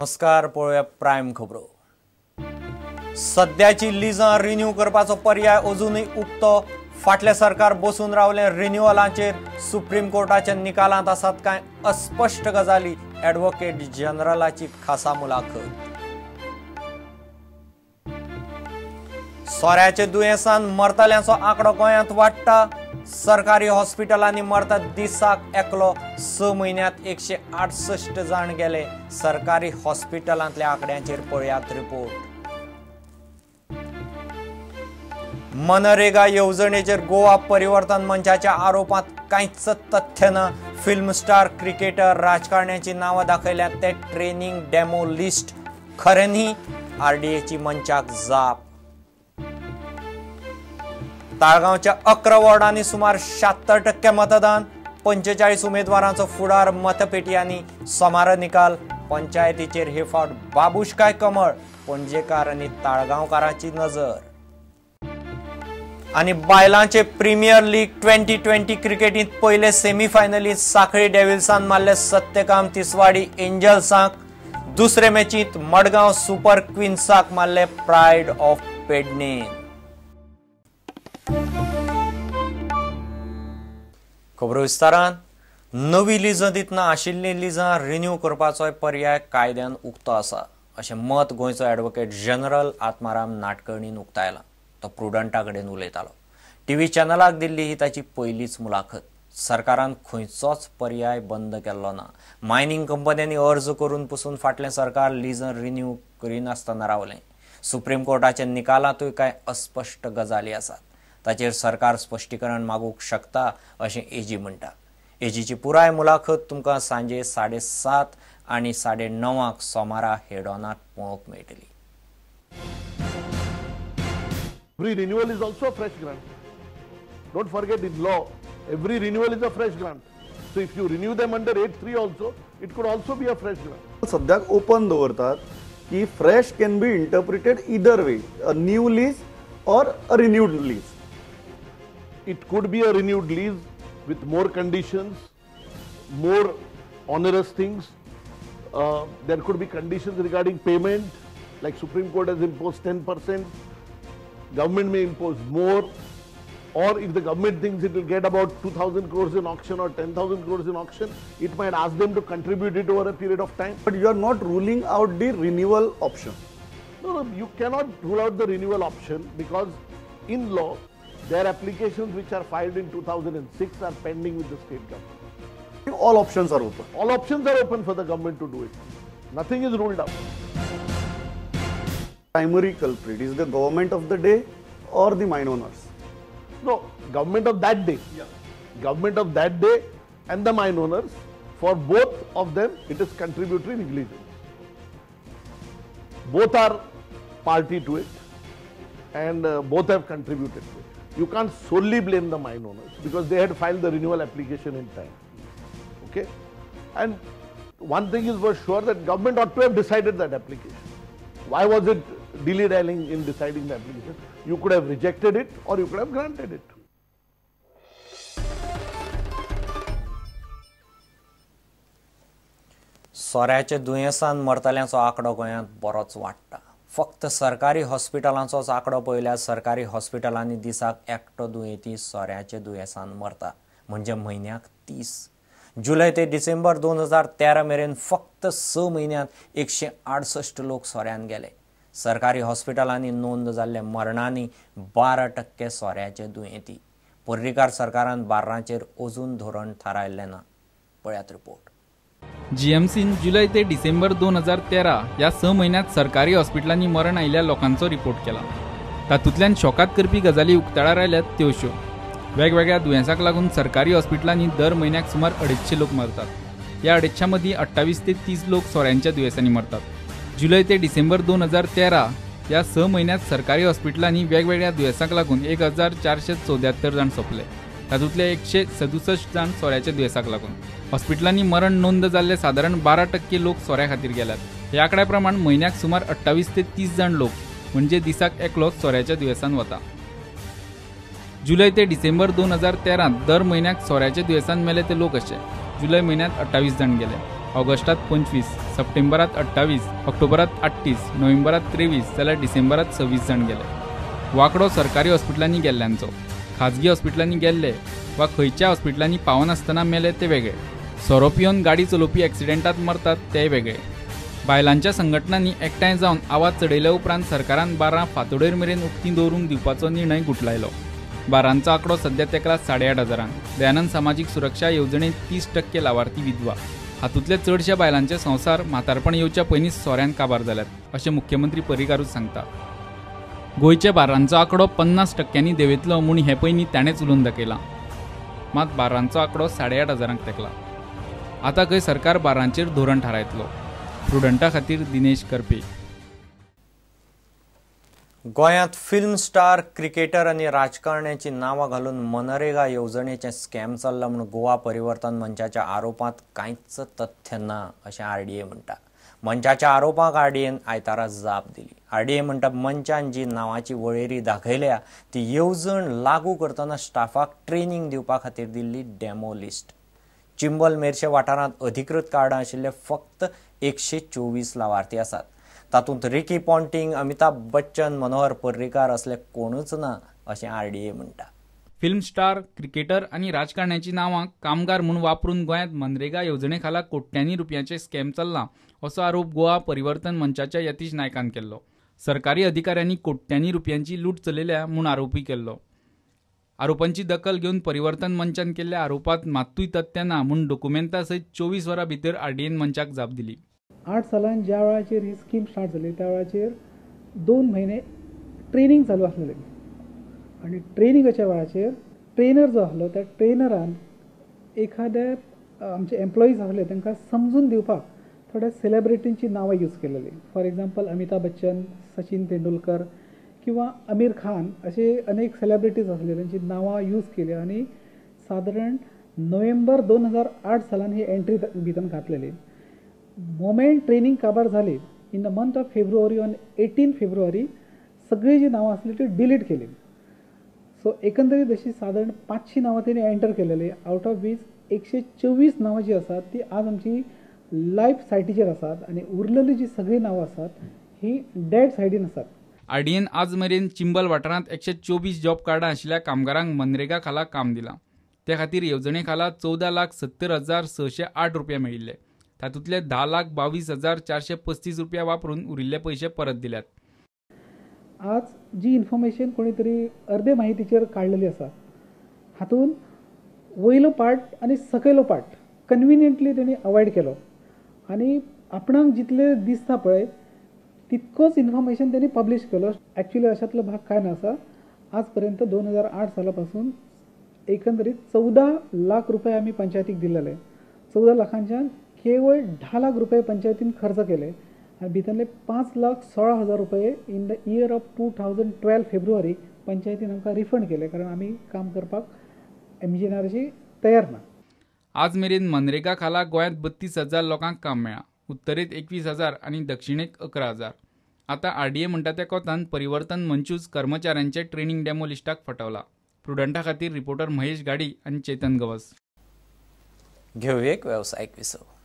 नमस्कार, पळोवया प्रायम खबरो. सद्याची लिजां रिन्यू करपाचो पर्याय अजूनय उक्तो. फाटलें सरकार बसून रावलें रिन्युअलाचेर. सुप्रीम कोर्टाच्या निकालांत आसात कांय अस्पश्ट गजाली. ॲडव्होकेट जनरलाची खासा मुलाखत. सोऱ्याच्या दुयेंसान मरतल्यांचो आंकडो गोंयांत वाडटा. सरकारी हॉस्पिटलांनी मरता दिसाक एकलो. 6 म्हयन्यांत 168 जाण गेले. सरकारी हॉस्पिटलांतल्या आंकड्यांचेर पळयात रिपोर्ट. मनरेगा येवजणेचेर गोवा परिवर्तन मंचाच्या आरोपांत कांयच तथ्य ना. फिल्म स्टार, क्रिकेटर, राजकारण्यांची नांवां दाखयल्यात ते ट्रेनिंग डेमो लिस्ट खरें न्ही. आरडीएची मंचाक जाप. ताळगांवच्या 11 वॉर्डांनी सुमार 76% मतदान. 45 उमेदवारांचो फुडार मतपेटयांनी. सोमारा निकाल. पंचायतीचेर हे फावट बाबूश काय कमळ, पणजेकार आनी ताळगांवकारांची नजर. आनी बायलांचे प्रीमियर लीग 2020 क्रिकेटींत पयले सेमीफायनलींत साखळी डेव्हिल्सान मारले सत्यकाम तिसवाडी एंजल्सांक. दुसरे मॅचींत मडगांव सुपर क्विन्साक मारले प्रायड ऑफ पेडणे. खबरो विस्तारान. नवी लिजां दितना आशिल्लीं लिजां रिन्यू करपाचोय पर्याय कायद्यान उक्तो आसा अशें मत गोंयचो ॲडव्होकेट जनरल आत्माराम नाटकर्णीन उक्तायलां. तो प्रुडंटा कडेन उलयतालो. टीव्ही चॅनलाक दिल्ली ही ताची पयलीच मुलाखत. सरकारान खंयचोच पर्याय बंद केल्लो ना. मायनिंग कंपन्यांनी अर्ज करून पसून फाटलें सरकार लिजां रिन्यू करिनासतना रावलें. सुप्रीम कोर्टाच्या निकालांतूय कांय अस्पश्ट गजाली आसात. ताचेर सरकार स्पश्टीकरण मागूंक शकता अशें एजी म्हणटा. एजीची पुराय मुलाखत तुमकां सांजे 7:30 आनी 9:30 सोमारा हेडॉनार पळोवंक मेळटली. Every renewal is also a fresh grant. Don't forget, in law, every renewal is a fresh grant. So if you renew them under 8(3) also, it could also be a fresh grant. सद्याक open दवरतात की fresh can be interpreted either way, a new lease or a renewed lease. It could be a renewed lease with more conditions, more onerous things. There could be conditions regarding payment, like Supreme Court has imposed 10%. Government may impose more, or if the government thinks it will get about 2,000 crores in auction or 10,000 crores in auction, it might ask them to contribute it over a period of time. But you are not ruling out the renewal option. No, no, you cannot rule out the renewal option because in law, their applications which are filed in 2006 are pending with the state government. All options are open. All options are open for the government to do it. Nothing is ruled out. Primary culprit is the government of the day or the mine owners? No, government of that day. Yeah. Government of that day and the mine owners, for both of them it is contributory negligence. Both are party to it and both have contributed to it. You can't solely blame the mine owners because they had filed the renewal application in time. Okay? And one thing is for sure that government ought to have decided that application. Why was it dilly-dallying in deciding the application? You could have rejected it or you could have granted it. सोऱ्याच्या दुयेंसान मरतल्यांचो आंकडो गोंयांत बरोच वाडटा. फक्त सरकारी हॉस्पिटलांचोच आंकडो पळयल्यार सरकारी हॉस्पिटलांनी दिसाक एकटो दुयेंती सोऱ्याच्या दुयेंसान मरता, म्हणजे म्हयन्याक 30. जुलय ते डिसेंबर 2013 मेरेन फक्त 6 म्हयन्यांत 168 लोक सोऱ्यान गेले. सरकारी हॉस्पिटलांनी नोंद जाल्ल्या मरणांनी 12% सोऱ्याचे दुयेंती. पर्रीकार सरकारान बार्रांचेर अजून धोरण थारायल्लें ना. पळयात रिपोर्ट. जीएमसीन जुलय ते डिसेंबर 2013 ह्या 6 म्हयन्यांत सरकारी हॉस्पिटलांनी मरण आयिल्ल्या लोकांचो रिपोर्ट केला. तातूंतल्यान शॉकात करपी गजाली उक्ताडार आयल्यात त्यो अश्यो. वेगवेगळ्या दुयेंसाक लागून सरकारी हॉस्पिटलांनी दर म्हयन्याक सुमार 250 लोक मरतात. ह्या 250 मदीं 28 ते 30 लोक सोऱ्यांच्या दुयेंसांनी मरतात. जुलय ते डिसेंबर 2013 ह्या 6 म्हयन्यांत सरकारी हॉस्पिटलांनी वेगवेगळ्या दुयेंसांक लागून 1474 जाण सोंपले. तातूंतले 167 जाण सोऱ्याच्या दुयेंसाक लागून. हॉस्पिटलांनी मरण नोंद जाल्ले सादारण 12% लोक सोऱ्या खातीर गेल्यात. ह्या आंकड्या प्रमाण म्हयन्याक सुमार 28 ते 30 जाण लोक म्हणजे दिसाक एकलो सोऱ्याच्या दुयेंसान वता. जुलय ते डिसेंबर 2013 दर म्हयन्याक सोऱ्याच्या दुयेंसान मेले ते लोक अशे. जुलय म्हयन्यांत 28 जाण गेले. ऑगस्टात 25, सप्टेंबरात 28, ऑक्टोबरात 38, नोव्हेंबरात 23 जाल्यार डिसेंबरात 26 जाण गेले. वांकडो सरकारी हॉस्पिटलांनी गेल्ल्यांचो, खाजगी हॉस्पिटलांनी गेल्ले वा खंयच्या हॉस्पिटलांनी पावनासतना मेले ते वेगळे, सोरो पिवन गाडी चलोवपी एक्सिडेंटात मरतात ते वेगळे. बायलांच्या संघटनांनी एकठांय जावन आवाज चडयल्या उपरांत सरकारान बारां फांतोडेर मेरेन उक्तीं दवरूंक दिवपाचो निर्णय गुटलायलो. बारांचो आंकडो सध्या तेकला 8,500. दयानंद सामाजीक सुरक्षा येवजणेंत 30% लावार्थी विधवा. हातूंतले चडशे बायलांचे संवसार म्हातारपण येवच्या पयलींच सोऱ्यान काबार जाल्यात अशें मुख्यमंत्री पर्रीकारूच सांगता. गोंयच्या बारांचो आंकडो 50% देंवयतलो म्हूण हे पयलीं ताणेंच उलोवन दाखयलां. मात बारांचो आंकडो 8,500 तेकला. आतां खंय सरकार बारांचेर धोरण थारायतलो. प्रुडंटा खातीर दिनेश करपी. गोंयांत फिल्म स्टार, क्रिकेटर आनी राजकारण्याची नांवां घालून मनरेगा येवजणेचें स्कॅम चल्लां म्हूण गोवा परिवर्तन मंचाच्या आरोपांत कांयच तथ्य ना अशें आरडीए म्हणटा. मंचाच्या आरोपांक आरडीएन आयतारा जाप दिली. आरडीए म्हणटा मंचान जी नांवाची वळेरी दाखयल्या ती येवजण लागू करतना स्टाफाक ट्रेनिंग दिवपा खातीर दिल्ली डेमो लिस्ट. चिंबल मेरशे वाठारांत अधिकृत कार्डां आशिल्ले फक्त 124 लावार्थी आसात. तातूंत रिकी पॉन्टिंग, अमिताभ बच्चन, मनोहर पर्रीकार असले कोणूच ना अशें आरडीए म्हणटा. फिल्म स्टार, क्रिकेटर आनी राजकारण्याची नांवां कामगार म्हूण वापरून गोंयांत मनरेगा येवजणे खाला कोट्यांनी रुपयांचे स्कॅम चल्ला असो आरोप गोवा परिवर्तन मंचाच्या यतीश नायकान केल्लो. सरकारी अधिकाऱ्यांनी कोट्यांनी रुपयांची लूट चलयल्या म्हूण आरोपी केल्लो. आरोपांची दखल घेवन परिवर्तन मंचान केल्ल्या आरोपांत मात्तूय तथ्य ना म्हूण डॉक्युमेंटा सयत 24 वरां भितर आरडीएन मंचाक जाप दिली. 8 सालान ज्या वेळाचेर ही स्कीम स्टार्ट जाली त्या वेळाचेर 2 म्हयने ट्रेनिंग चालू आसलेलें आनी ट्रेनिंगाच्या वेळाचेर ट्रेनर जो आसलो त्या ट्रेनरान एखाद्या आमचे एम्प्लॉईज आसले तांकां समजून दिवपाक थोड्या सेलेब्रिटींची नांवां यूज केलेली. फॉर एग्जाम्पल अमिताभ बच्चन, सचिन तेंडुलकर किंवा आमिर खान असे अनेक सेलेब्रिटीज आसले तांची नांवां यूज केली आनी सादारण नोव्हेंबर 2008 सालान ही एंट्री भितर घातलेली. मोमेंट ट्रेनिंग काबार जाली in the month of February on 18 February सगळी जी नांवां आसली ती डिलीट केली. सो एकंदरीत अशी सादारण 500 नांवां तेणी एंटर केलेली, आवट ऑफ वीच 124 नांवां जी आसात ती आज आमची लायव्ह सायटीचेर आसात आनी उरलेली जी सगळीं नांवां आसात ही डेड सायडीन आसात. आरडीएन आज मेरेन चिंबल वाठारांत 124 जॉब कार्डां आशिल्ल्या कामगारांक मनरेगा खाला काम दिलां. ते खातीर येवजणे खाला 14,70,608 रुपया मेळिल्ले. तातूंतले 10,22,435 रुपया वापरून उरिल्ले पयशे परत दिल्यात. आज जी इन्फॉर्मेशन कोणी तरी अर्दे माहितीचेर काडलेली आसा हातून वयलो पार्ट आनी सकयलो पार्ट कन्विनियंटली तेणी अवॉयड केलो आनी आपणाक जितले दिसता पळय तितकोच इन्फॉर्मेशन तेणी पब्लिश केलो. एक्चुअली अशातलो भाग काय ना आसा. आज पर्यंत 2008 साला पासून एकंदरीत 14 लाख रुपये आमी पंचायतीक दिलेले. 14 लाखांच्यान केवळ 10 लाख रुपये पंचायतीन खर्च केले आनी भितरले 5,16,000 रुपये in the year of 2012 February पंचायतीन आमकां रिफंड केले, कारण आमी काम करपाक एमजीएनआरजी तयार ना. आज मेरेन मनरेगा खाला गोंयांत 32,000 लोकांक काम मेळ्ळां. उत्तरेंत 21,000 आनी दक्षिणेक 11,000. आतां आरडीए म्हणटा त्या कोतान परिवर्तन मंचूच कर्मचाऱ्यांचे ट्रेनिंग डेमो लिस्टाक फटवला. प्रुडंटा खातीर रिपोर्टर महेश गाडी आनी चेतन गवस. घेवया एक वेवसायीक विसव.